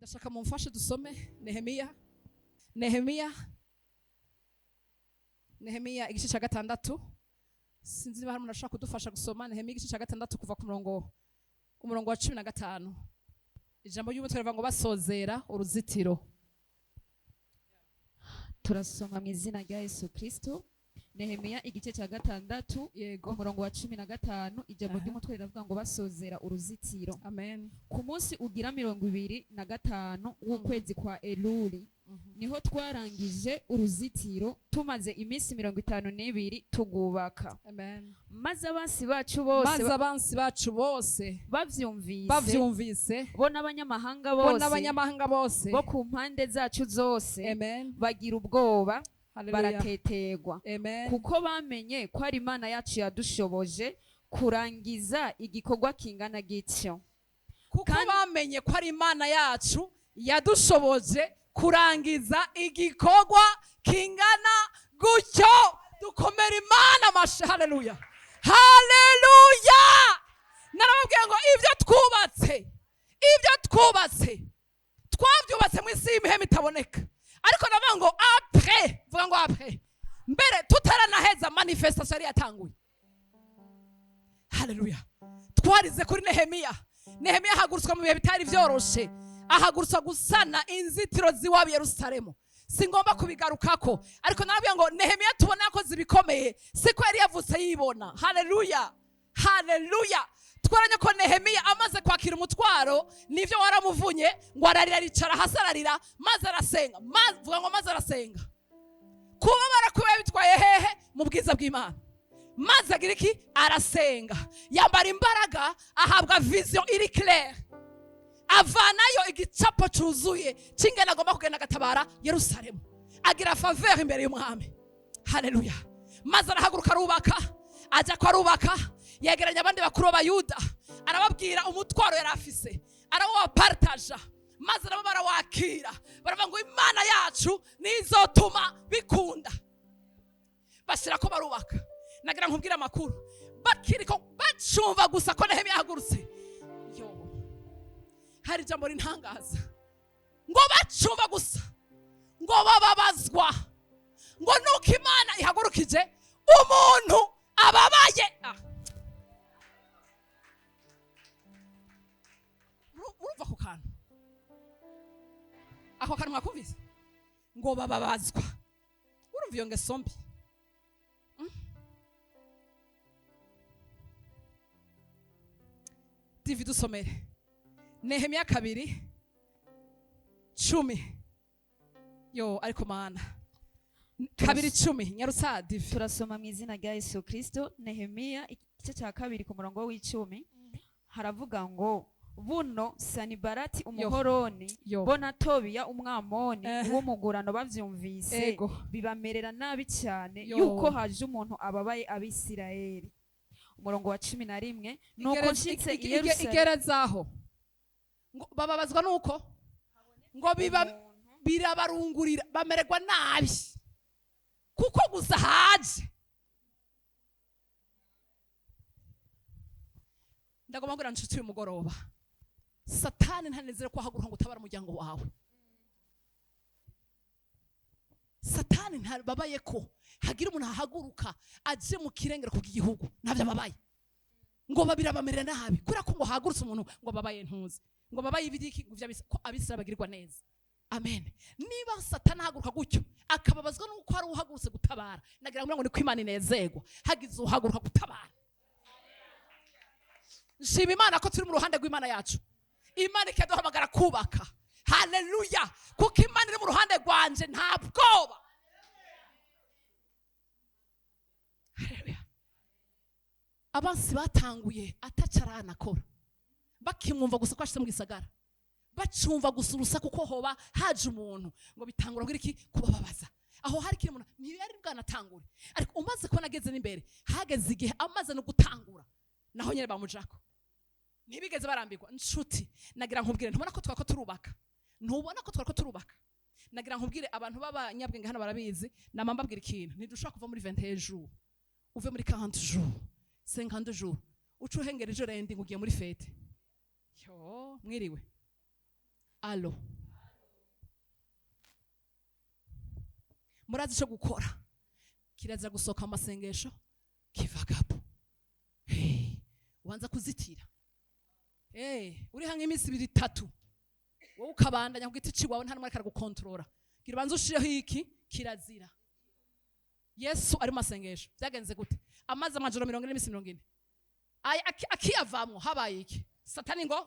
Ndashaka mumfashe dusome Nehemiya, Nehemiya, Nehemiya igice cya 6. Sinzi niba hari umuntu ashobora kudufasha gusoma Nehemiya igice cya 6 kuva ku umurongo wa 15. Ijambo ry'umutwe rivuga ngo basozera uruzitiro. Turasoma mu izina rya Yesu Kristo. Nehemiya igice cya 6, umurongo wa 15. Ijambo ry'umutwe riravuga ngo basozera uruzitiro. Amen. Ku munsi ugira 25 w'ukwezi kwa Eluli niho twarangije uruzitiro, tumaze iminsi 52 tugubaka. Amen. Maze abansi bacu bose Maze abansi bacu bose bavyumvise, bavyumvise, bo n'abanyamahanga bo bose n'abanyamahanga bose bo ku mpande zacu zose, Amen. bagira ubwoba, Hallelujah. baratetegwa, Amen. kuko bamenye ko ari Imana yacu yadushoboje kurangiza igikorwa kingana gityo. Kuko Kandi bamenye ko ari Imana yacu yadushoboje kurangiza igikorwa kingana gutyo. Dukomera Imana amashi. Haleluya, haleluya. Narababwiye ngo ibyo twubatse, ibyo twubatse twabyubatse mu isi y'imihema itaboneka, ariko ndavuga ngo après, vuga ngo après, mbere tutaranaheza manifestation yari yatanguye. Haleluya. Twarize kuri Nehemiya. Nehemiya ahagurutswa mu bihe bitari byoroshe, ahagurutswa gusana inzitiro z'iwabo Yerusalemu. Singomba kubigarukako, ariko narabwiye ngo Nehemiya tubona yakoze ibikomeye, siko yari yavutse yibona. Haleluya, haleluya. Twaranye ko Nehemiya amaze kwakira umutwaro, nivyo waramuvunye ngo ararira, aricara hasi ararira, maze arasenga. Maze vuga ngo maze arasenga. Kubabara kuba bitwaye hehe? Mu bwiza bw'Imana. Maze agira iki? Arasenga, yambara imbaraga, ahabwa vision iri claire, avanayo igicapo cyuzuye cy'ingene agomba kugenda agatabara Yerusalemu, agira faveur imbere y'umwami. Haleluya. Maze arahaguruka arubaka, ajya ko arubaka, yegeranya abandi bakuru b'Abayuda, arababwira umutwaro yari afise, arawapartaja, maze nabo barawakira, baravuga ngo Imana yacu nizotuma bikunda. Bashyira ko barubaka. Nagira nkubwire amakuru, bakiriko bacumva gusa ko Nehemiya yahagurutse, yo hari ijambo rintangaza ngo bacumva gusa ngo bababazwa ngo nuko Imana ihagurukije umuntu ababaye. Urumva ako kantu? Ako kantu mwakumvise? Ngo bababazwa. Urumva iyo ngeso mbi? David usomere Nehemiya 2:10. Yo ariko mana, 2:10, nyarutsa Divi. Turasoma mu izina rya Yesu Kristo. Nehemiya igice cya 2 ku murongo w'icumi, haravuga ngo buno Sanibalati umuhoroni bo na Tobiya umwamoni w'umugurano bavyumvise, bibamerera nabi cyane yuko haje umuntu ababaye Abisirayeli. Umurongo wa 11, nuko nshitse i Yerusalemu Igerezaho ngo bababazwa nuko ngo biba birabarungurira, bamererwa nabi kuko gusa haje. Ndagomba kubwira nshuti uyu mugoroba, Satani ntanezere ko ahaguruka ngo utabara umuryango wawe. Satani ntababaye ko hagira umuntu ahaguruka aje mu kirengero kubw'igihugu, ntabyo ababaye. Ngo babirabamerera nabi kubera ko ngo hagurutse umuntu ngo babaye ntuzi, ngo babaye ibidiki, ngo vyabisa ko abisirayeli bagirwa neza. Amen. Niba Satani ahaguruka gutyo akababazwa nuko hari uhagurutse gutabara, nagira ngo niko Imana inezerwa hagize uhaguruka gutabara. Nshima Imana ko turi mu ruhande rw'Imana yacu. Imana ikaduhamagara kubaka. Haleluya. Kuko Imana iri mu ruhande rwanje nta bwoba. Haleluya. Abansi batanguye atacaranakora, bakimwumva gusa ko ashitse mu gisagara, bacumva gusa urusaku ko hoba haje umuntu, ngo bitangura kugira iki? Kubababaza. Aho hari kiri umuntu ntiyari bwanatangure, ariko umaze kubona ageze n'imbere, hageze igihe amaze no gutangura, naho nyene bamujako ntibigeze barambirwa. Nshuti, nagira nkubwire, ntubona ko twako turubaka? Ntubona ko twako turubaka? Nagira nkubwire, abantu b'abanyabwenge hano barabizi, nama mbabwira ikintu, ntidushobora kuva muri 21 jours uve muri 40 jours, 50 jours, uca uhengera ejo rendi ngo ugiye muri fete. Yo, mwiriwe. Allo. Murazi ico gukora? Kiraza gusohoka mu masengesho kiva gapo. Hey, ubanza kuzitira. Hey, uri hamwe iminsi ibiri itatu, wowe ukabandanya ku giti ciwawe, nta numwe ariko aragukontorora. Gira ubanze ushireho iki kirazira. Yesu ari mu masengesho, byagenze gute? Amaze amajoro 40 n'iminsi 40. Akiyavamwo habaye iki? Satani ngo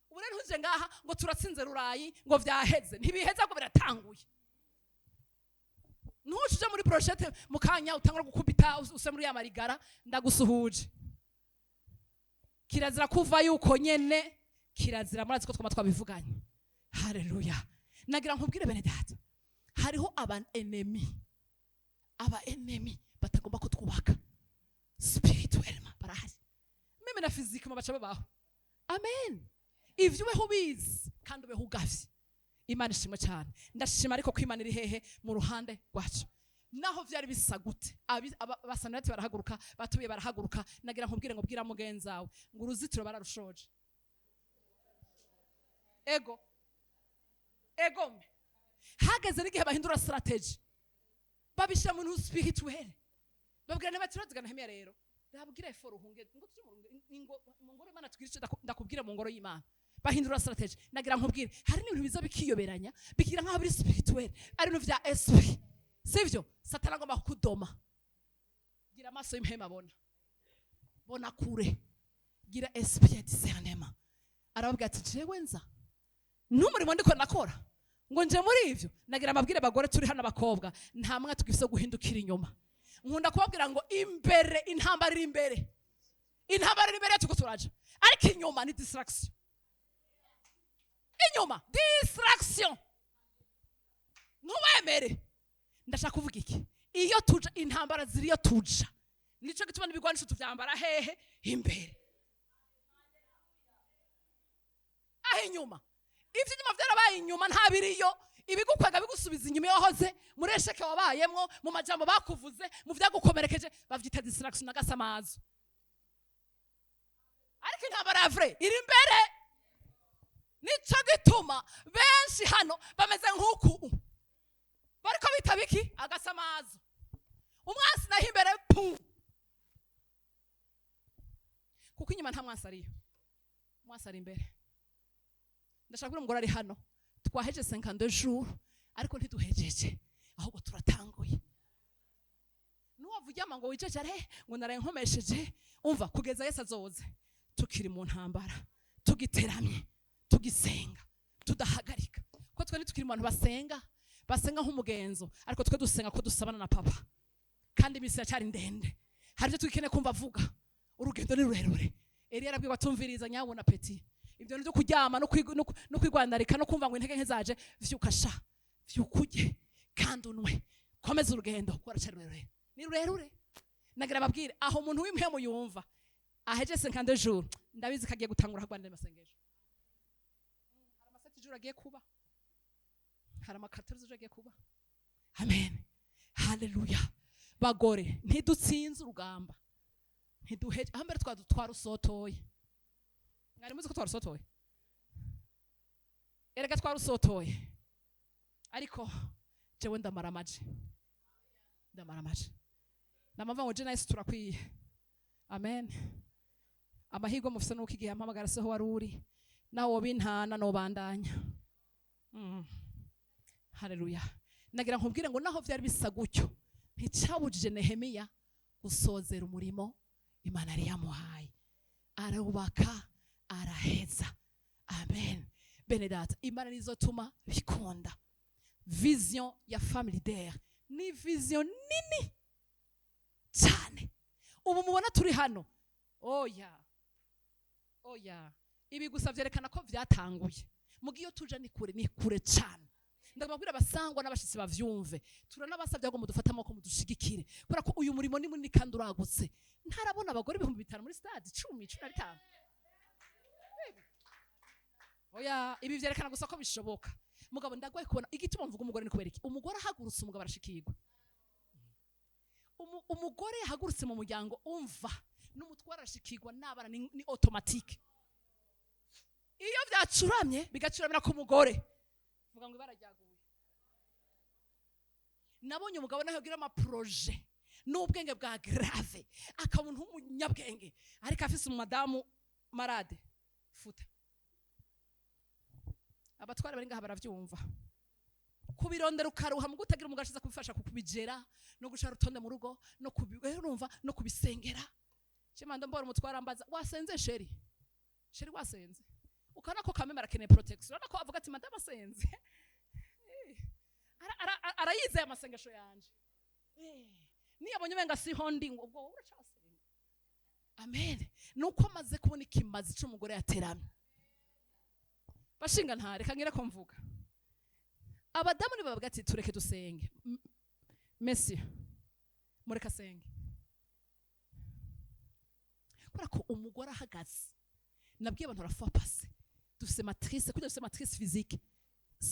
ubu rero ntuje ngaha ngo turatsinze rurayi, ngo vyaheze. Ntibiheze, ahubwo biratanguye. Ntuje muri brochette mu kanya utangura gukubita use muri ya marigara. Ndagusuhuje. Kirazira kuva yuko nyene kirazira. Murazi ko twama twabivuganye. Haleluya. Nagira nkubwire, bene data, hariho aba enemy, aba enemy batagomba ko twubaka spirituellement. Barahari, même na physiquement baca babaho. Amen. Ivyo ubeho ubizi kandi ubeho ugavye. Imana ishimwe cyane. Ndashima ariko ko Imana iri hehe? Mu ruhande rwacu. Naho vyari bisa gute, Abasanarati barahaguruka, batuye barahaguruka. Nagira nkubwire ngo bwira mugenzi wawe ngo uruzitiro bararushoje. Ego, egome. Hageze n'igihe bahindura strategy, babishyira mu bintu spirituel. Babwira niba turazigana Nehemiya rero, ndabwira effort uhunge ngo tuje mu ngoro y'Imana, tugire icyo ndakubwira mu ngoro y'Imana. Bahindura strategy. Nagira nkubwire, hari n'ibintu biza bikiyoberanya, bikigira nk'aho biri spirituel, ari ibintu vya esprit. Sivyo? Satani agomba kukudoma. Gira amaso y'impema, bona, bona kure, gira esprit ya discernement. Arababwira ati: "Jewe nza n'umurimo ndiko nakora ngo nje muri ivyo." Nagira amabwire abagore turi hano, abakobwa, nta mwe tugifise guhindukira inyuma. Nkunda kubabwira ngo imbere intambara iri imbere, intambara iri imbere, tuko turaja, ariko inyuma ni distraction, inyuma distraction, ntuwemere. Ndashaka kuvuga iki? Iyo tuja, intambara ziri iyo tuja. Nico gituma n'ibigwanisho tuvyambara hehe? Imbere. Aho inyuma, ivyo inyuma vyarabaye inyuma, nta biriyo. Ibigukwega bigusubiza inyuma iyo wahoze muri échec wabayemwo, mu majambo bakuvuze, mu vyagukomerekeje, bavyita distraction n'agasamazo. Ariko intambara ya vrai iri imbere. Nico gituma benshi hano bameze nk'uku bariko bita biki? Agasamazo. Umwansi naho imbere pu, kuko inyuma nta mwansi ariyo, umwansi ari imbere. Ndashaka kubwira umugore ari hano, twaheje 52 jours, ariko ntiduhejeje, ahubwo turatanguye. Nuwava uryama ngo wijejare ngo naraye nkomesheje, umva, kugeza Yesu azoze tukiri mu ntambara, tugiteramye, tugisenga, tudahagarika. Ko twe ntitukiri mu bantu basenga, basenga nk'umugenzo, ariko twe dusenga ko dusabana na papa. Kandi iminsi iracyari ndende, hari ibyo tugikeneye kumva avuga. Urugendo ni rurerure. Eliya yarabwiwe, atumviriza nyabona petit, ibyo bintu byo kuryama no kwigwandarika no kumva ngo intege nke zaje, vyuka sha, vyuka urye kandi unwe, komeza urugendo kuko ruracyari rurerure, ni rurerure. Nagira ababwire, aho umuntu w'impemu yumva aheje 52 jours, ndabizi ko agiye gutangura hagwanira amasengesho. Hari ama 7 jours agiye kuba, hari ama 14 jours agiye kuba. Amen, haleluya. Bagore, ntidutsinze urugamba, ntiduheje. Aho mbere twarusotoye. Mwari muzi ko twarusotoye? Erega twarusotoye, ariko jewe ndamara amaje, ndamara amaje. Namava ngo je na Yesu turakwiye. Amen. Amahirwe mufise nuko igihe ampamagara siho wari uri, nawe wobintana nobandanya. Haleluya. Nagira nkubwire ngo naho vyari bisa gutyo, nticabujije Nehemiya gusozera umurimo Imana yari yamuhaye. Arubaka, araheza. Amen. Bene data, Imana nizotuma bikunda. Vision ya family leader ni vision nini cyane. Ubu mubona turi hano, oya, oya, ibi gusa vyerekana ko vyatanguye. Mugiyo iyo tuja ni kure, ni kure cyane. Ndababwira abasangwa n'abashitsi bavyumve, turanabasabye ngo mudufate amaboko, mudushigikire, kubera ko uyu murimo ni munini kandi uragutse. Ntarabona abagore 5000 muri stade, 10, 15. Oya, ibi vyerekana gusa ko bishoboka. Mugabo ndagwaye kubona igituma mvuga umugore ni kubera iki? Umugore ahagurutse, umugabo arashikirwa. Umugore yahagurutse mu muryango, umva, n'umutware arashikirwa n'abana, ni automatique. Iyo vyacuramye, bigacuramira ku mugore, vuga ngo ibara ryaguye. Nabonye umugabo nawe agira amaprojet n'ubwenge bwa grave, akaba umuntu w'umunyabwenge, ariko afise umadamu malade. Futa abatwara bari ngaha baravyumva. Kubirondera ukaruha mu gutagira umugabo ashiza kubifasha kukubigera no gushara urutonde mu rugo no urumva no kubisengera. Chimanda mbora umutwara ambaza wasenze chéri, chéri wasenze, ukabona ko kameme arakeneye protection, urabona ko avuga ati madame asenze. Arayizeye amasengesho yanje. Niyabonye umenga siho ndi ngo ubwo uracasenga. Amen. Nuko amaze kubona ikimazi c'umugore yateramye. Bashinga ntare reka ngire ko mvuga. Abadamu ni bavuga ati tureke dusenge. Messi mureka asenge. Kubera ko umugore ahagaze, nabwiye abantu rafa passe. Dufise matrice, kugira dufise matrice physique,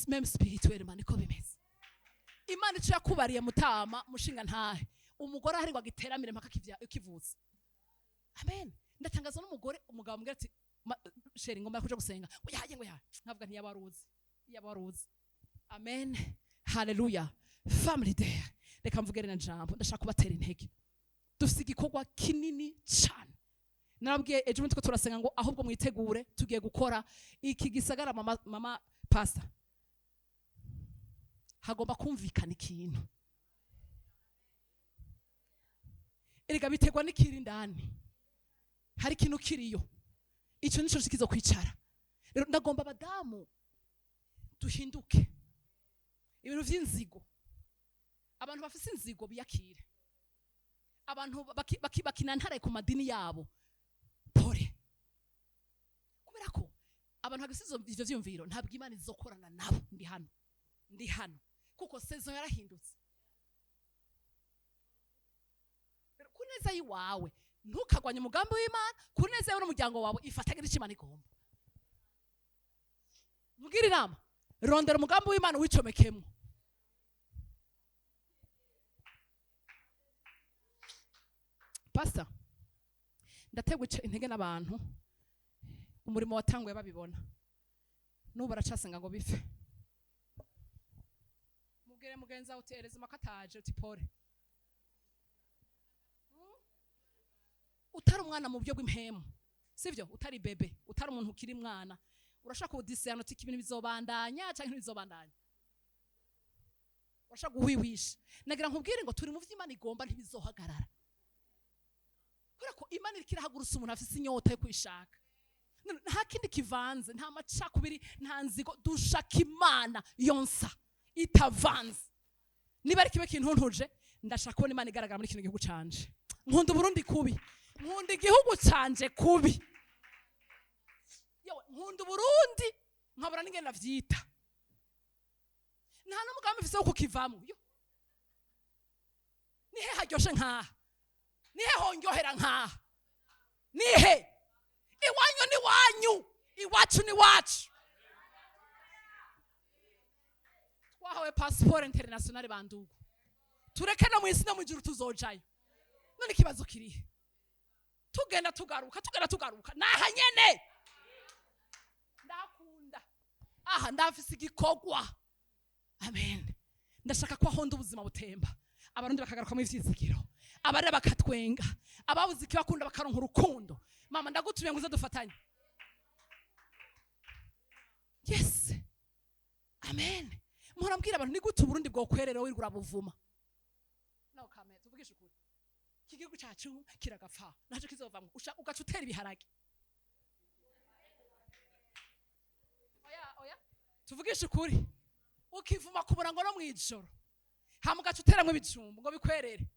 même spirituellement niko bimeze. Imana ico yakubariye mutama mushinga ntahe. Umugore ahari ngo agiteramire mpaka kivutse. Amen. Ndatangaza n'umugore, umugabo ambwira ati chéri ngomba kuja gusenga. Ngo yaye, ngo yaye. Nkavuga nti yabaruzi. Yabaruzi. Amen. Hallelujah. Family there. Reka mvuge rino jambo, ndashaka kubatera intege. Dufise igikorwa kinini cyane. Narabwiye ejo bundi ko turasenga ngo ahubwo mwitegure tugiye gukora iki gisagara. Mama pastor, hagomba kumvikana ikintu. Erega biterwa n'ikiri indani. Hari ikintu kiriyo, ico nico kizo kwicara. Rero ndagomba abadamu duhinduke. Ibintu vy'inzigo, abantu bafise inzigo biyakire, abantu bakinantare ku madini yabo pore, kubera ko abantu bagifise ivyo vyiyumviro ntabwo Imana izokorana nabo. Ndi hano, ndi hano kuko saison yarahindutse. Rero ku neza y'iwawe ntukagwanye umugambi w'Imana, ku neza yawe n'umuryango wawe ifatanye n'ico Imana igomba. Mbwira inama, rondera umugambi w'Imana wicomekemo. Pastor, ndategwa intege n'abantu umurimo watanguye babibona n'ubu baracasenga ngo bife. Mubwire mugenzi wawe uti ereza makataje, uti pole. Utari umwana mu buryo bw'impemu, sivyo? Utari bebe, utari umuntu ukiri mwana, urashaka kudiscerna uti ibintu bizobandanya canke ntibizobandanya, urashaka guhwiwisha. Nagira nkubwire ngo turi mu vy'Imana igomba, ntibizohagarara, kubera ko Imana iriko irahagurutsa umuntu afise inyota yo kwishaka. Nta kindi kivanze, nta macakubiri, nta nzigo, dushaka Imana yonsa itavanze. Niba ari kibe kintuntuje, ndashaka kubona Imana igaragara muri kino gihugu canje. Nkunda Burundi kubi, nkunda igihugu canje kubi, yewe nkunda Burundi nkabura n'ingene navyita. Nta n'umugambi mfise wo kukivamwo. Yo, nihe haryoshe nkaha? Nihe honyohera nkaha? Nihe? Iwanyu ni wanyu, iwacu ni wacu. Twahawe passeport internationale bandugu, tureke no mw'isi no mw'ijuru tuzojayo. None ikibazo kirihe? Tugenda tugaruka, tugenda tugaruka, naha nyene ndakunda aha, ndafise igikorwa. Amen. Ndashaka ko ahonda ubuzima butemba, abarundi bakagaruka mu ivyizigiro, abarira bakatwenga, ababuze ikibakunda bakaronka urukundo. Mama, ndagutumiye ngo uze dufatanye. Yes, amen. Muhora mbwira abantu ni gute Uburundi bwokwerera wirirwa urabuvuma. Nawe kame tuvugishe ukuri, iki gihugu cacu kiragapfa, naco kizovamwo. Ugaca utera ibiharage. Oya, oya, tuvugishe ukuri, ukivuma ku murango no mwijoro, hama ugaca uteramwo ibijumbu ngo bikwerere.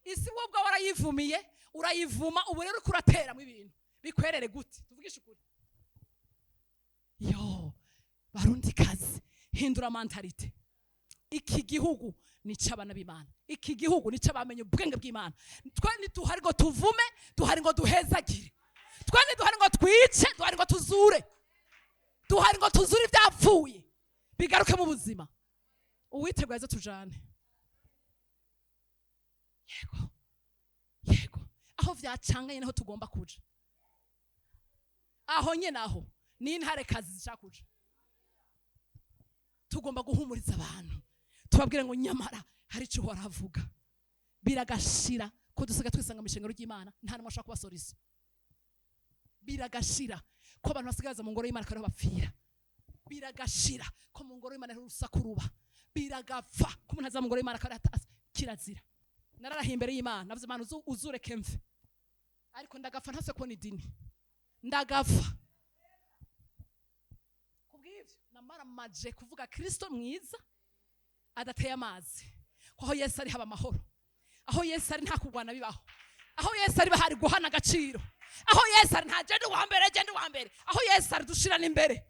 Isi wowe ubwawe warayivumiye, urayivuma, ubu rero uriko urateramwo ibintu bikwerere gute? Tuvugishe ukuri. Yo barundi kazi, hindura mentalite. Iki gihugu ni c'abana b'Imana, iki gihugu ni c'abamenye ubwenge bw'Imana. Twe ntituhari ngo tuvume, duhari ngo duhezagire. Twe ntituhari ngo twice, duhari ngo tuzure, duhari ngo tuzure ivyapfuye bigaruke mu buzima. Uwiteguye aze tujane. Yego, yego, aho vyacanganye niho tugomba kuja, aho nyene aho ni intare kazi zishaka kuja. Tugomba guhumuriza abantu, tubabwire ngo nyamara Hari icyo uhoraho avuga, biragashira ko dusiga twisanga mu ishengero ry'Imana nta n'umwe ashobora kubasoriza. Biragashira ko abantu basigaye mu ngoro y'Imana akariho bapfira. Biragashira ko mu ngoro y'Imana hari urusaku ruba. Biragapfa ko umuntu aza mu ngoro y'Imana akariho atasa. Kirazira. Nararahiye imbere y'Imana, navuze Imana uzureke mve, ariko ndagapfa ntase kubona idini, ndagapfa. Kubw'ivyo namaramaje kuvuga Kristo mwiza adateye amazi, ko aho Yesu ari haba amahoro, aho Yesu ari nta kurwana bibaho, aho Yesu ari bahari guhana agaciro, aho Yesu ari nta genda uwa mbere, genda uwa mbere, aho Yesu ari dushirana imbere.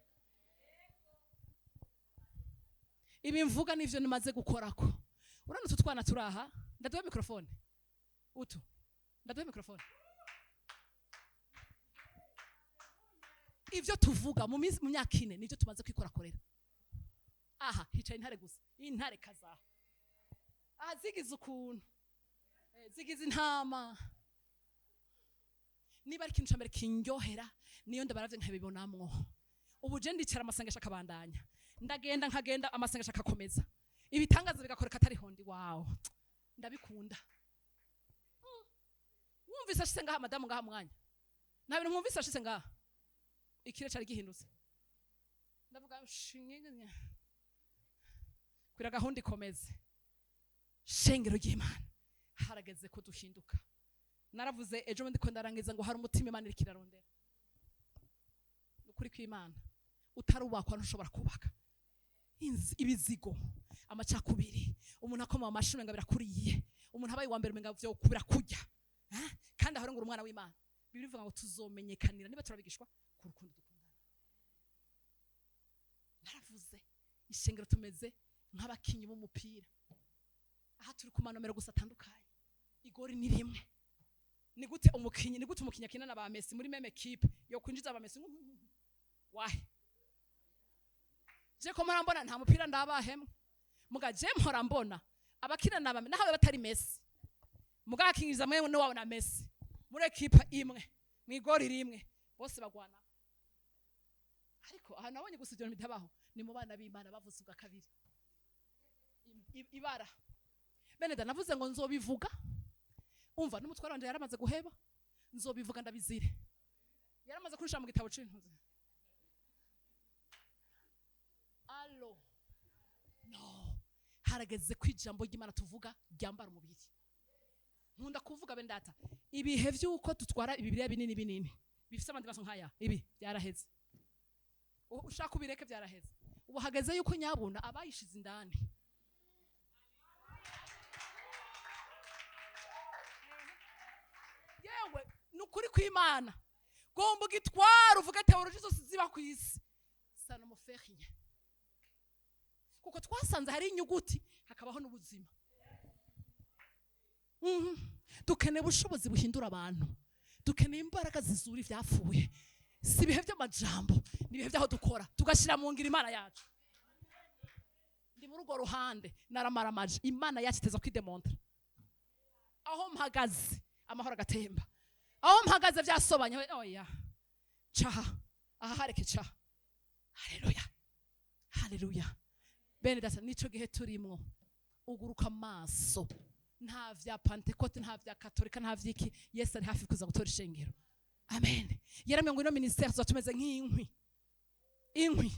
Ibi mvuga nivyo nimaze gukorako. Urabona utu twana turaha, ndaduhe microphone. Utu ndaduhe microphone. Ivyo tuvuga mu minsi, mu myaka ine nivyo tumaze kwikorakorera. Aha hicaye intare gusa, intare kazaha. Aha zigize ukuntu, zigize intama. Niba ari ikintu ca mbere kindyohera niyo ndabaravye nkabibonamwo. Ubu je ndicara amasengesho akabandanya, ndagenda nkagenda amasengesho akakomeza, ibitangaza bigakoreka atari hondi. Wawo, ndabikunda. Wumvise ashitse ngaha madamu ngaha mwanya, nta bintu mwumvise ashitse ngaha, ikire cari gihindutse. Ndavuga shinge kwira gahunda ikomeze. Shengero ry'Imana, harageze ko duhinduka. Naravuze ejo bundi ko ndarangiza ngo hari umutima Imana iriko irarondera. Nukuri kw'Imana, utarubakwa ntushobora kubaka. Ibizigo, amacakubiri, umuntu akoma amashuri ngo birakuriye, umuntu abaye uwa mbere umenga vyo birakurya. Kandi aho ngo umwana w'Imana, Bibiliya ivuga ngo tuzomenyekanira niba turabigishwa ku rukundo dukundana. Naravuze ishengero tumeze nk'abakinyi b'umupira, aha turi ku manomero gusa atandukanye, igori ni rimwe. Ni gute umukinyi, ni gute umukinyi akina na ba Messi muri meme equipe yo kwinjiza ba Messi? Wahe je ko mpora mbona nta mupira ndabahemwe, muga je mpora mbona abakina na ba naho batari Messi, muga akinjiza mwe no wabona Messi muri equipe imwe mwigori rimwe bose bagwana. Ariko aha nabonye gusa ibyo bitabaho ni mu bana b'Imana bavuze ubwa kabiri ibara. Beneda navuze ngo nzobivuga, umva n'umutwaro wanje yaramaze guheba, nzobivuga ndabizire. Yaramaze kunsha mu gitabo c'intuzi. Allo, no, harageze ko ijambo ry'Imana tuvuga ryambara umubiri. Nkunda kuvuga bene data, ibihe vy'uko tutwara ibibiliya binini binini bifise amandi maso nkaya, ibi byaraheze. Ushaka ubireke byaraheze. Ubu hageze yuko nyabuna abayishize indani. Yewe nukuri kw'Imana, gomba ugitwara uvuge teoloji zose ziba ku isi, sanomoferie. Kuko twasanze hari inyuguti hakabaho n'ubuzima. Dukeneye ubushobozi buhindura abantu, dukeneye imbaraga zizura ivyapfuye. Si ibihe by'amajambo, ni ibihe by'aho dukora tugashyira mu ngiro Imana yacu. Ndi muri urwo ruhande naramaramaje, Imana yacu iteza kwidemontra. Aho mpagaze amahoro agatemba, aho mpagaze byasobanye, oya caha aha hareke caha. Haleluya, haleluya. Bene data, nico gihe turimwo, uguruka amaso. Nta vya Pentecote, nta vya Katolika, nta vyiki. Yesu ari hafi kuza gutora ishengero. Amen. Yaramye ngo ino ministère tuzatumeze nk'inkwi. Inkwi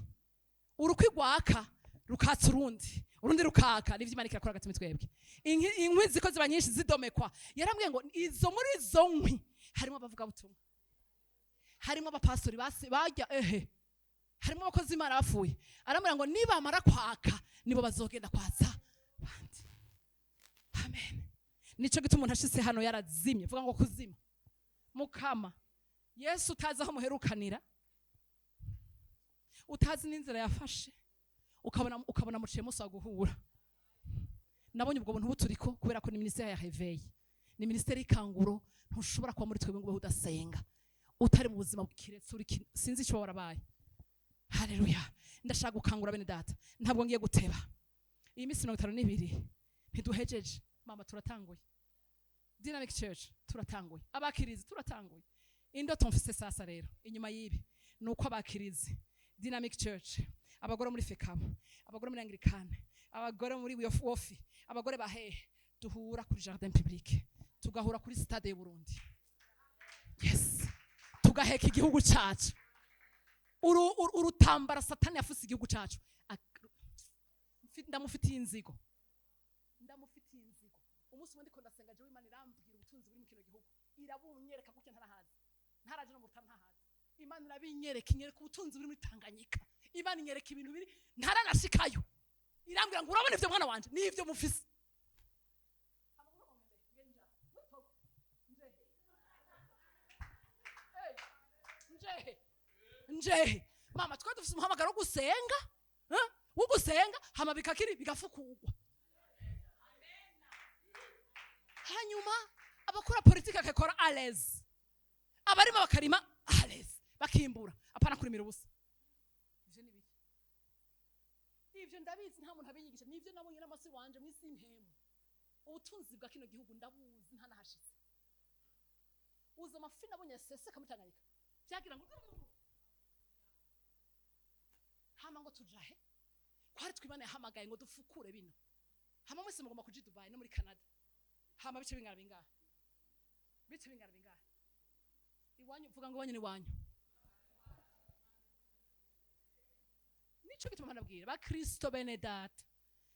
urukwi rwaka rukatsa urundi, urundi rukaka, nivyo Imana irakora hagati muri twebwe. Inkwi ziko ziba nyinshi zidomekwa. Yarambwiye ngo izo muri izo nkwi harimo abavuga butumwa, harimo abapastori bajya ehe, harimo abakozi Imana bapfuye. Arambwira ngo nibamara kwaka nibo bazogenda kwatsa bandi. Amen. Nico gituma umuntu ashitse hano yarazimye, vuga ngo kuzima. Mukama Yesu utazi aho muherukanira, utazi n'inzira yafashe, ukabona muciye musa guhura. Nabonye ubwo buntu buturiko kubera ko ni ministère ya réveil, ni ministère y'ikanguro. Ntushobora kuba muri twebwe ngo udasenga, utari mu buzima bukiretse uri sinzi ico warabaye. Haleluya. Ndashaka gukangura bene data, ntabwo ngiye guteba. Iyi minsi 52 ntiduhejeje mama, turatanguye. Dynamic Church turatanguye, abakirizi turatanguye. Indoto mfise sasa rero inyuma yibi nuko abakirizi Dynamic Church, abagore muri FECABU, abagore muri Anglikane, Abagore muri wofi, abagore bahehe, duhura kuri jardin public, tugahura kuri stade y'u Burundi. Yes, tugaheka igihugu cacu. Urutambara Satani yafuse igihugu cacu. Ndamufitiye inzigo, ndamufitiye inzigo. Umunsi umwe ndiko ndasenga jewe, Imana irambwira ubutunzi buri mu kino gihugu, irabunyereka gutya ntarahazi, ntaraje no mu rutaro ntahazi. Imana irabinyereka, inyereka ubutunzi buri muri Tanganyika. Imana inyereka ibintu biri ntaranashikayo, irambwira ngo urabona ivyo mwana wanje nivyo mufise. Njehe njehe mama, twe dufise umuhamagaro wo gusenga, eh? Wo gusenga, hama bikakiri bigafukugwa. Hanyuma abakora politiki akakora à l'aise, abarima bakarima à l'aise, bakimbura, apana kurimira ubusa. Ivyo ni biki? Ivyo ndabizi, nta muntu abinyigisha, nivyo nabonye n'amasi wanje mw'isi impemu. Ubutunzi bwa kino gihugu ndabuzi, ntanahashitse. Uza amafi nabonye aseseka muri Tanganyika, vyagira ngo hama ngo tujahe kwari twibana yahamagaye ngo dufukure bino. Hama mwese mugomba kuja i Dubai no muri Canada. Hama bice bingana bingahe? Bice bingana bingahe? Iwanyu, vuga ngo iwanyu ni iwanyu. Nico gituma nabwira bakristo bene data,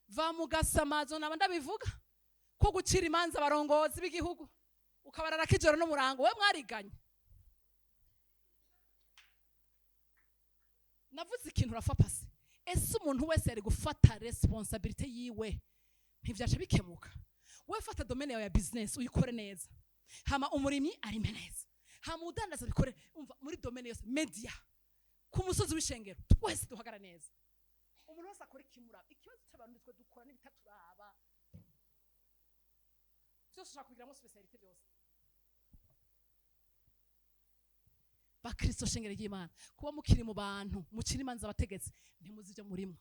va mu gasamazo. Naba ndabivuga ko gucira imanza abarongozi b'igihugu ukabarara kijoro n'umurango, we mwariganye. Navuze ikintu urafa pasi. Ese umuntu wese yari gufata responsabilité yiwe ntivyaca bikemuka? We fata domaine yawe ya business uyikore neza, hama umurimyi arime neza, hama udandaza bikore. Umva, muri domaine yose, media, ku musozi w'ishengero, twese duhagara neza. Umuntu wese akora ikimuraba. Ikibazo cy'abantu nitwe dukora n'ibitaturaba byose, ushaka kubigiramo spécialité byose. Bakristo shengero ry'Imana, kuba mukiri mu bantu mukiri imanza abategetsi, ntimuzi ibyo murimo.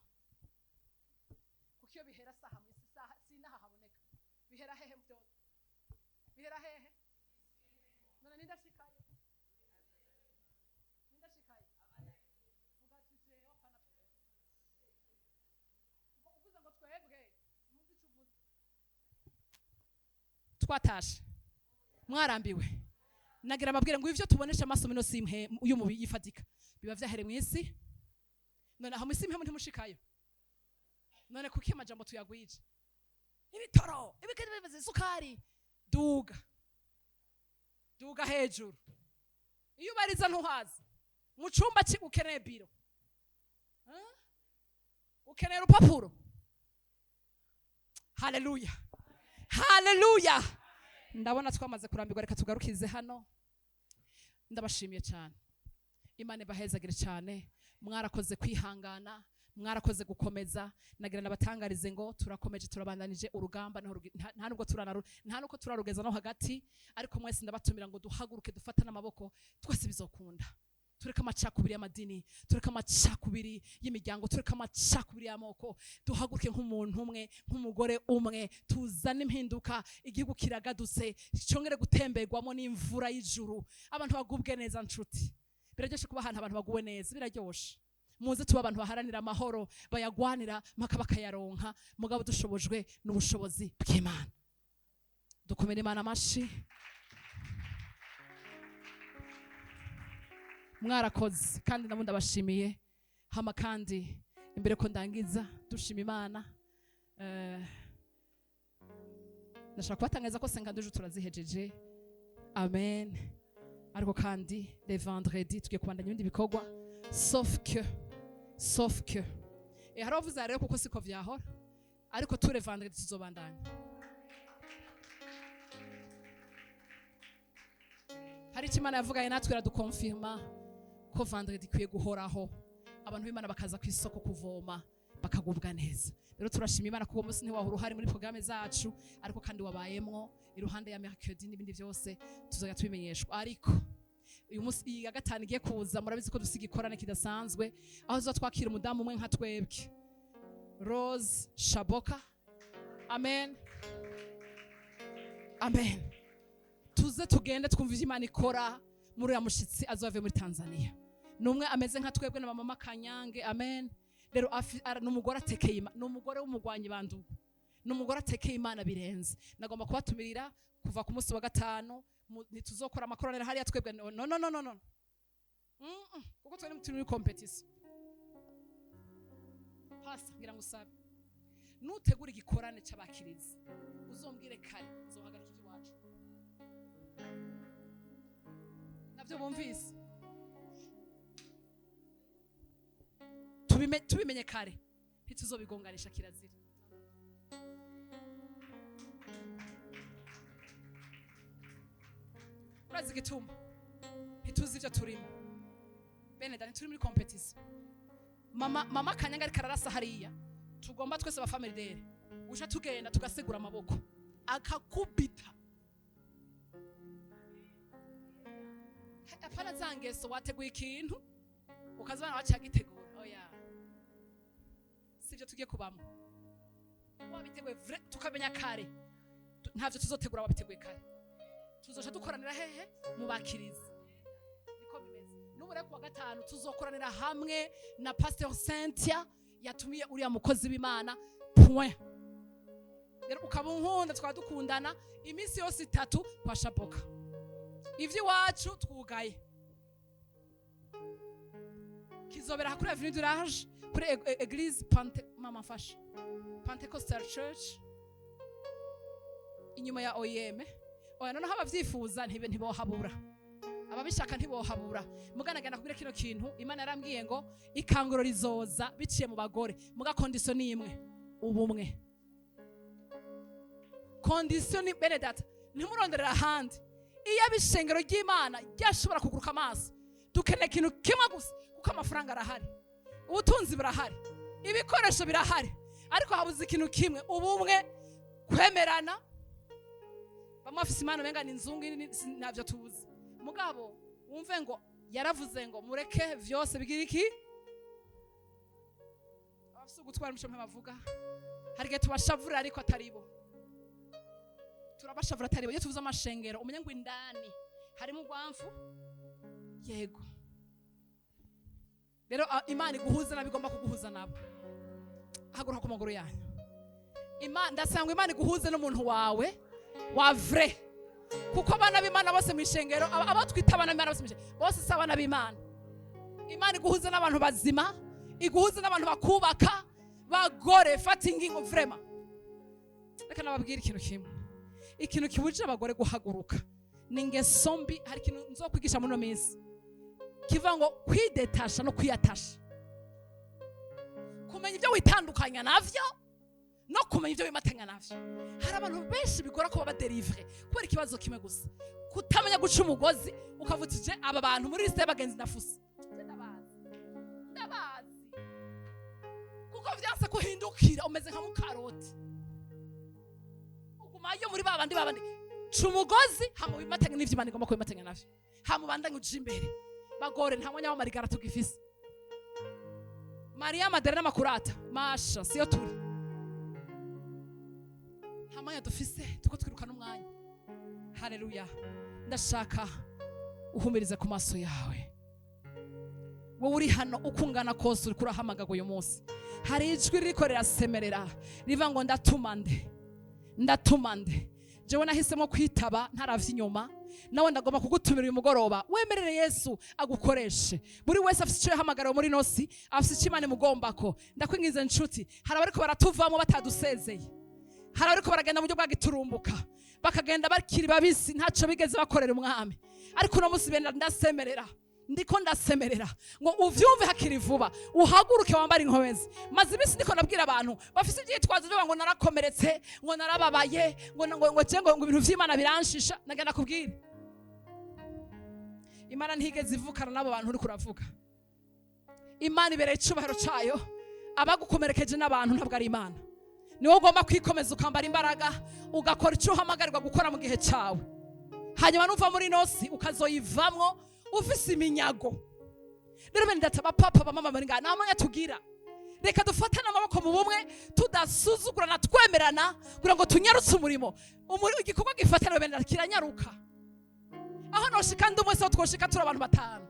Kuko iyo bihera saha mu isi, saha sinaha haboneka, bihera hehe byose? Bihera hehe none? Nindashikayo, nindashikayo. Vuga ati jewe apana twebwe. Ngo uvuze ngo twebwe, muzi ico uvuze. Twatashe mwarambiwe. Nagira ababwira ngo ivyo tubonesha amaso mino simhe y'umubiri yifatika biba vyahere mu isi. None aho mu isi impemu ntimushikayo? None kuki amajambo tuyagwije? Ibitoro ibikindi bivuze isukari, duga duga hejuru. Iyo ubariza ntuhazi mu cumba ukeneye biro, ukeneye urupapuro. Haleluya, haleluya. Ndabona twamaze kurambirwa, reka tugarukize hano. Ndabashimiye cyane, Imana ibahezagire cyane. Mwarakoze kwihangana, mwarakoze gukomeza. Nagira nabatangarize ngo turakomeje, turabandanije urugamba, nta nubwo nta nuko turarugeza no hagati, ariko mwese ndabatumira ngo duhaguruke, dufatane amaboko, twese bizokunda. Tureke amacakubiri y'amadini, tureke amacakubiri y'imiryango, tureke amacakubiri y'amoko, duhaguruke nk'umuntu umwe, nk'umugore umwe, tuzane impinduka. Igihugu kiragadutse, cyongere gutemberwamo n'imvura y'ijuru, abantu bagubwe neza. Nshuti, biraryoshe kuba ahantu abantu baguwe neza, biraryoshe. Muze tuba abantu baharanira amahoro, bayagwanira mpaka bakayaronka, mugabo dushobojwe n'ubushobozi bw'Imana. Dukomere Imana amashi. Mwarakoze kandi nabo ndabashimiye. Hama kandi imbere ko ndangiza dushima Imana, ndashaka kubatangaza ko senga nduje turazihejeje, amen. Ariko kandi le vendredi tugiye kubandanya ibindi bikorwa, sauf que hari abavuze rero kuko siko vyahora, ariko ture vendredi tuzobandanya. Hari icyo Imana yavuganye natwe iradukonfirma ko vendredi ikwiye guhoraho, abantu b'Imana bakaza ku isoko kuvoma bakagubwa neza. Rero turashima Imana kuko uwo munsi ntiwahora uhari muri programme zacu, ariko kandi wabayemwo iruhande ya mercredi n'ibindi byose tuzajya tubimenyeshwa. Ariko uyu munsi iyi ya gatanu igiye kuza, murabizi ko dusiga ikorane kidasanzwe, aho tuza twakira umudamu umwe nka twebwe, Rose Shaboka. Amen, amen. Tuze tugende twumve ivyo Imana ikora muri uriya mushitsi azova muri Tanzania. Ni umwe ameze nka twebwe na mama Kanyange. Amen. Rero ni umugore atekeye Imana, ni umugore w'umugwanyi bandugu, ni umugore atekeye Imana birenze. Nagomba kubatumirira kuva ku munsi wa gatanu, ntituzokora amakoraniro hariya twebwe. No, no, no, no, no. Kuko twari turi muri competition. Pastor, ngira ngo usabe nutegura igikorane c'abakirizi uzombwire kare, nzohagarika iby'iwacu. Navyo bumvise, tubimenye kare, ntituzobigonganisha kirazira. Urazi igituma ntituzi ivyo turimo bene dani, turi muri competition. Mama Kanyanga ariko ararasa hariya, tugomba twese ba family dere uja tugenda tugasegura amaboko akakubita. Apana za ngeso wateguye ikintu ukazibana wacagitegura, oya, sivyo tugiye kubamo. Wabiteguye tukamenya kare, ntavyo tuzotegura wabiteguye kare. Tuzoca dukoranira hehe? Mu bakirizi. Niko bimeze. N'ubu rero kuwa gatanu tuzokoranira hamwe na Pastor Cynthia yatumiye uriya mukozi w'Imana point. Rero ukaba unkunda, twaba dukundana iminsi yose itatu kwa Shaboka. Ivy'iwacu twugaye. Kizobera kuri Avenue du Large, kuri Eglise Pente, mama mfasha, Pentecostal Church, inyuma ya OIM. Oya, noneho abavyifuza ntibohabura, ababishaka ntibohabura. Mugana genda kubwira kino kintu, Imana yarambwiye ngo ikanguro rizoza biciye mu bagore, muga condition ni imwe, ubumwe. Condition ni bene data, ntimuronderera ahandi. Iyo abishengero ry'Imana ryashobora kuguruka amaso, dukeneye ikintu kimwe gusa, kuko amafaranga arahari, ubutunzi burahari, ibikoresho birahari, ariko habuze ikintu kimwe, ubumwe, kwemerana. Bamwe bafise imana umenga ni inzungu, navyo tuzi. Mugabo wumve ngo yaravuze ngo mureke vyose bigira iki? Abafise ugutwara imico bavuga, hari igihe tubashavurira ariko atari bo. Turabashavura atari bo. Iyo tuvuze amashengero umenye ngo indani harimo urwamfu. Yego. Rero Imana iguhuza nabo igomba kuguhuza nabo. Haguruka ku maguru yanyu. Ndasanga Imana iguhuze n'umuntu wawe wa vrai. Kuko abana b'Imana bose mu ishengero, abo twita abana b'Imana bose mu ishengero, bose si abana b'Imana. Imana iguhuze n'abantu bazima, iguhuze n'abantu bakubaka, bagore, fata ingingo vraiment. Reka nababwire ikintu kimwe. Ikintu kibujije abagore guhaguruka ni ingeso mbi. Hari ikintu nzokwigisha muri ino minsi kivuga ngo kwidetasha no kwiyatasha, kumenya ibyo witandukanya navyo no kumenya ibyo wimatanya navyo. Hari abantu benshi bigora ko baba delivery kubera ikibazo kimwe gusa, kutamenya guca umugozi. Ukavutije aba bantu muri liste y'abagenzi ndafuse, ndabazi, ndabazi, kuko vyanse kuhindukira, umeze nka mukaroti, ugumayo muri babandi babandi. Ca umugozi hama wimatanye n'ivyo Imana igomba kwimatanya navyo, hama ubandanye uja imbere. Bagore, nta mwanya w'amarigara tugifise. Maria Madarena Makurata Masha siyo turi, nta mwanya dufise, tuko twiruka n'umwanya. Haleluya. Ndashaka uhumirize ku maso yawe. Wowe uri hano uko ungana kose uriko urahamagagwa uyu munsi, hari ijwi ririko rirasemerera riva ngo ndatuma nde, ndatuma nde. Jewe nahisemo kwitaba ntaravye inyuma, nawe ndagomba kugutumira uyu mugoroba, wemerere Yesu agukoreshe. Buri wese afise ico yahamagariwe muri nosi, afise ico Imana imugombako. Ndakwinginze nshuti, hari abariko baratuvamo batadusezeye, hari abariko baragenda mu buryo bwa giturumbuka, bakagenda bakiri babisi, ntaco bigeze bakorera umwami. Ariko uno munsi benda ndasemerera, ndiko ndasemerera ngo uvyumve hakiri vuba, uhaguruke wambare inkomezi. Maze iminsi ndiko nabwira abantu bafise ivyitwazo byo ngo narakomeretse, ngo narababaye, ngo ngo ngo je ngo ibintu vy'Imana biranshisha. Nagenda kubwira, Imana ntigeze ivukana n'abo bantu uriko uravuga. Imana ibereye icubahiro cayo. Abagukomerekeje n'abantu ntabwo ari Imana. Ni wowe ugomba kwikomeza ukambara imbaraga, ugakora ico uhamagarirwa gukora mu gihe cawe. Hanyuma nuva muri nosi ukazoyivamwo ufise iminyago. Rero bene data, bapapa, bamama bari ngaha, nta mwanya tugira. Reka dufatane amaboko mu bumwe, tudasuzugurana, twemerana kugira ngo tunyarutse umurimo. Igikorwa gifatana bene data kiranyaruka. Aho noshika ndi umwe, siho twoshika turi abantu batanu.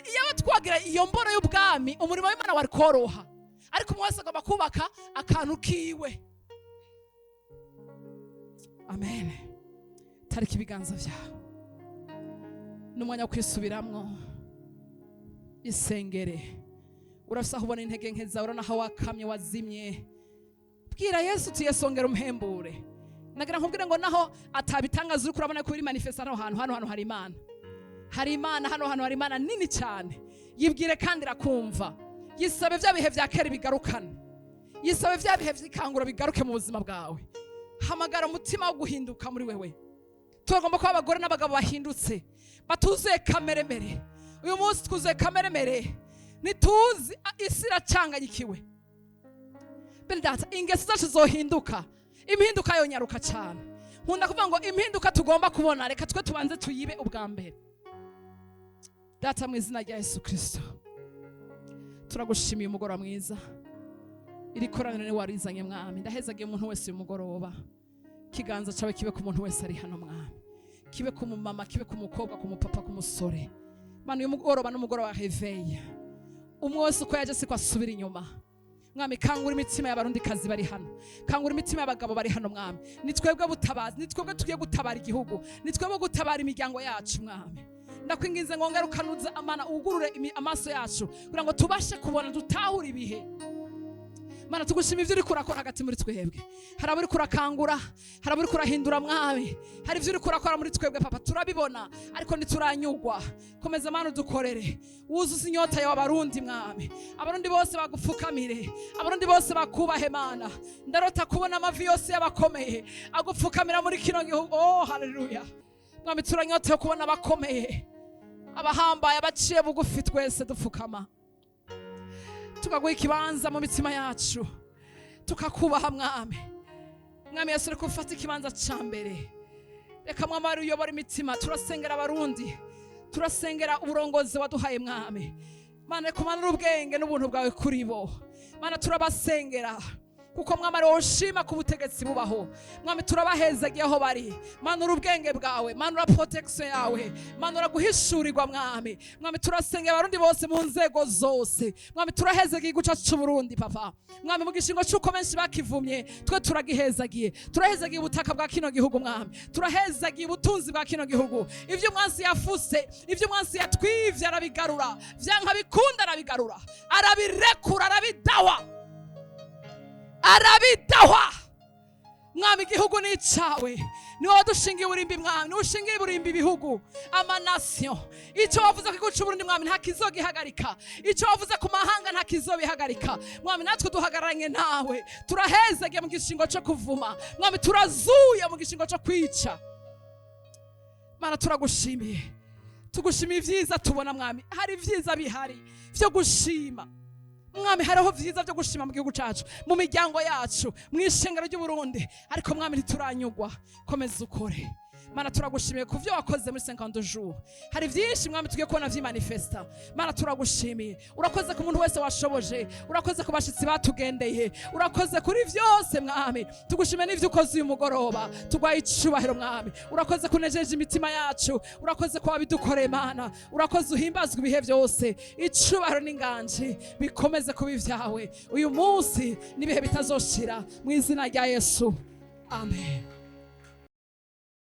Iyo twagira iyo mboro y'ubwami, umurimo w'Imana wari koroha. Ariko umwe wese agomba kubaka akantu kiwe. Amen. Tarika ibiganza byawe, n'umwanya wo kwisubiramwo. Isengere. Urafise aho ubona intege nke zawe, urabona aho wakamye, wazimye. Bwira Yesu uti: "Yesu, ongera umuhembure." Nagira nkubwire ngo naho atabitangaza uriko urabona ko biri manifesta, hano hantu, hano hantu hari Imana, hari Imana hano hantu, hari Imana nini cyane. Yibwire kandi irakumva. Yisabe bya bihe vya kera bigarukane, yisabe bya bihe vy'ikanguro bigaruke mu buzima bwawe. Hamagara umutima wo guhinduka muri wewe. Turagomba kuba abagore n'abagabo bahindutse, batuzuye kameremere. Uyu munsi twuzuye kameremere, ntituzi, isi iracanganyikiwe. Bene data, ingeso zacu zohinduka, impinduka yonyaruka cyane. Nkunda kuvuga ngo impinduka tugomba kubona, reka twe tubanze tuyibe ubwa mbere. Data, mu izina rya Yesu Kirisito, turagushimiye umugoroba mwiza. Iri koraniro ni warizanye, Mwami. Ndahezagiye umuntu wese uyu mugoroba. Ikiganza cyawe kibe ku muntu wese ari hano, Mwami, kibe ku mumama, kibe ku mukobwa, ku mupapa, ku musore. Mana, uyu mugoroba n'umugoroba wa réveil. Umwe wese uko yaje siko asubira inyuma. Mwami, kangura imitima y'Abarundikazi bari hano, kangura imitima y'abagabo bari hano. Mwami, ni twebwe butabazi, ni twebwe tugiye gutabara igihugu, ni twebwe gutabara imiryango yacu. Mwami, ndakwinginze ngo ngere ukanuze amana, ugurure amaso yacu kugira ngo tubashe kubona, dutahure ibihe. Mana, tugushima ibyo uriko urakora hagati muri twebwe. Hari abo uriko urakangura, hari abo uriko urahindura. Mwami, hari ibyo uriko urakora muri twebwe, Papa, turabibona ariko ntituranyugwa. Komeza, Mana, udukorere, wuzuze inyota yawe Abarundi. Mwami, Abarundi bose bagupfukamire, Abarundi bose bakubahe. Mana, ndarota kubona amavi yose y'abakomeye agupfukamira muri kino gihugu. Oh, haleluya! Mwami, turanyotewe kubona abakomeye, abahambaye, abaciye bugufi, twese dupfukama, tukaguha ikibanza mu mitima yacu, tukakubaha. Mwami, Mwami Yesu, reka ufate ikibanza ca mbere. Reka, Mwami, wari uyobora imitima. Turasengera Abarundi, turasengera uburongozi waduhaye. Mwami Mana, reka umanure ubwenge n'ubuntu bwawe kuri bo. Mana, turabasengera kuko, Mwami, ari wowe ushima ku butegetsi bubaho. Mwami, turabahezagiye aho bari. Manura ubwenge bwawe, manura protection yawe, manura guhishurirwa. Mwami, Mwami, turasengera Abarundi bose mu nzego zose. Mwami, turahezagiye igihugu cyacu c'Uburundi, Papa. Mwami, mu gishingo c'uko benshi bakivumye, twe turagihezagiye. Turahezagiye ubutaka bwa kino gihugu. Mwami, turahezagiye ubutunzi bwa kino gihugu. Ibyo umwansi yafuse, ibyo umwansi yatwivye, arabigarura. Vyanka bikunda arabigarura, arabirekura, arabidawa, arabidahwa. Mwami, igihugu ni icawe, niwe wadushingiye uburimbi. Mwami, niwe ushingiye uburimbi ibihugu, amanasiyo. Icyo wavuze ku gihugu c'Uburundi, Mwami, nta kizogihagarika. Icyo wavuze ku mahanga, nta kizobihagarika. Mwami, natwe duhagararanye nawe. Turahezagiye mu gishingo cyo kuvuma. Mwami, turazuye mu gishingo cyo kwica. Mana, turagushimiye, tugushimiye ibyiza tubona. Mwami, hari ibyiza bihari byo gushima. Mwami, hariho vyiza byo gushima mu gihugu cacu, mu miryango yacu, mu ishengero ry'Uburundi, ariko, Mwami, ntituranyugwa. Komeza ukore. Mana, turagushimiye ku byo wakoze muri 50 jours. Hari byinshi, Mwami, tugiye kubona vyimanifesta. Mana, turagushimiye. Urakoze ku muntu wese washoboje, urakoze ku bashitsi batugendeye, urakoze kuri vyose. Mwami, tugushimiye n'ivyo ukoze uyu mugoroba. Tugwaye icubahiro. Mwami, urakoze kunejeje imitima yacu, urakoze ko wabidukoreye. Mana, urakoze, uhimbazwa ibihe byose. Icubahiro n'inganji bikomeze kuba ibyawe uyu munsi n'ibihe bitazoshira, mu izina rya Yesu, amen.